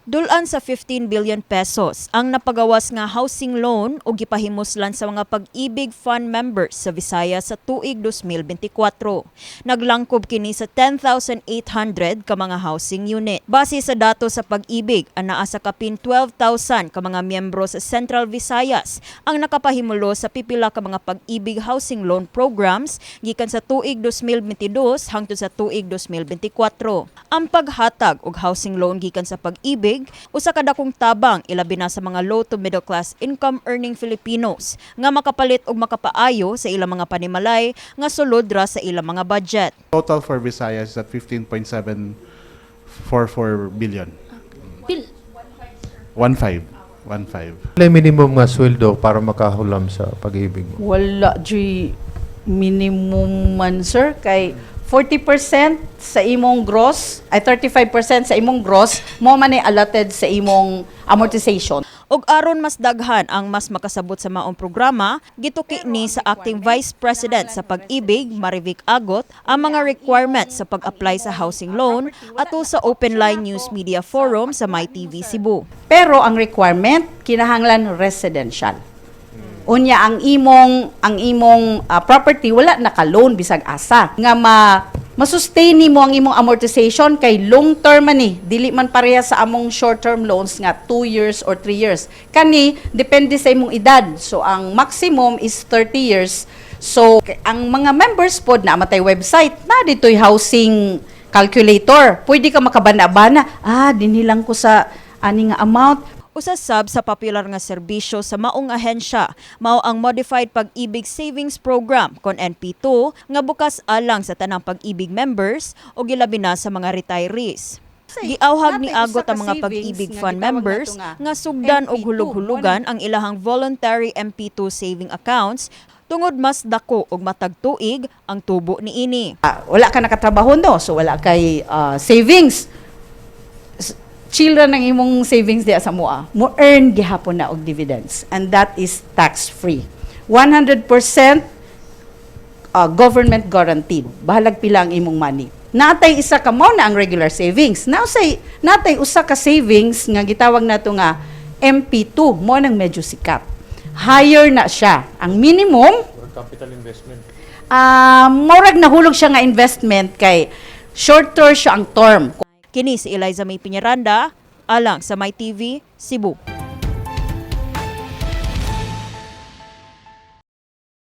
Dul-an sa 15 billion pesos ang napagawas nga housing loan o gipahimuslan sa mga Pag-ibig Fund members sa Visayas sa tuig 2024. Naglangkob kini sa 10,800 ka mga housing unit. Base sa dato sa Pag-ibig, anaa sa kapin 12,000 ka mga miyembro sa Central Visayas ang nakapahimulo sa pipila ka mga Pag-ibig housing loan programs gikan sa tuig 2022 hangtod sa tuig 2024. Ang paghatag og housing loan gikan sa Pag-ibig usa ka dakong tabang, ilabi na sa mga low to middle class income earning Filipinos nga makapalit og makapaayo sa ilang mga panimalay nga sulod ra sa ilang mga budget. Total for Visayas is at 15.744 billion. 1.5. 1.5. Ano yung minimum nga sweldo para makahulam sa Pag-ibig mo? Wala juy minimum man, sir, kay 40% sa imong gross ay 35% sa imong gross mo man ay allotted sa imong amortization. Og aron mas daghan ang mas makasabot sa maong programa, gituki ni sa acting vice president sa Pag-ibig, Marivic Agot, ang mga requirements sa pag-apply sa housing loan ato sa Open Line News Media Forum sa MyTV Cebu. Pero ang requirement, kinahanglan residential. Unya ang imong property wala naka-loan bisag asa nga ma masustain nimo ang imong amortization kay long term man ni, dili man pareha sa among short term loans nga 2 years or 3 years. Kani depende sa imong edad, so ang maximum is 30 years. So ang mga members pod na matay website na dito'y housing calculator, pwede ka makabana-bana, dinhi lang ko sa ani nga amount. Usa sab sa popular nga serbisyo sa maong ahensya mao ang Modified Pag-ibig Savings Program kon MP2 nga bukas alang sa tanang Pag-ibig members o gilabi na sa mga retirees. Giawhag ni Natay usa Agot ka ang mga savings Pag-ibig nga Fund gitawag members nato nga nga sugdan og MP2. Hulog-hulugan ang ilahang voluntary MP2 saving accounts tungod mas dako og matag tuig ang tubo niini. Wala ka nakatrabaho, no, so wala kay savings. Chill ra ng imong savings diya sa mua, mo earn gihapon na og dividends, and that is tax free, 100% government guaranteed, bahalag pila ang imong money. Natay isa ka mo na ang regular savings. Now say natay usa ka savings nga gitawag nato nga MP2, mo nang medyo sikat. Higher na siya. Ang minimum Capital investment. Murag nahulog siya nga investment kay short term siya ang term. Kini si Eliza May Piñaranda alang sa MyTV Cebu.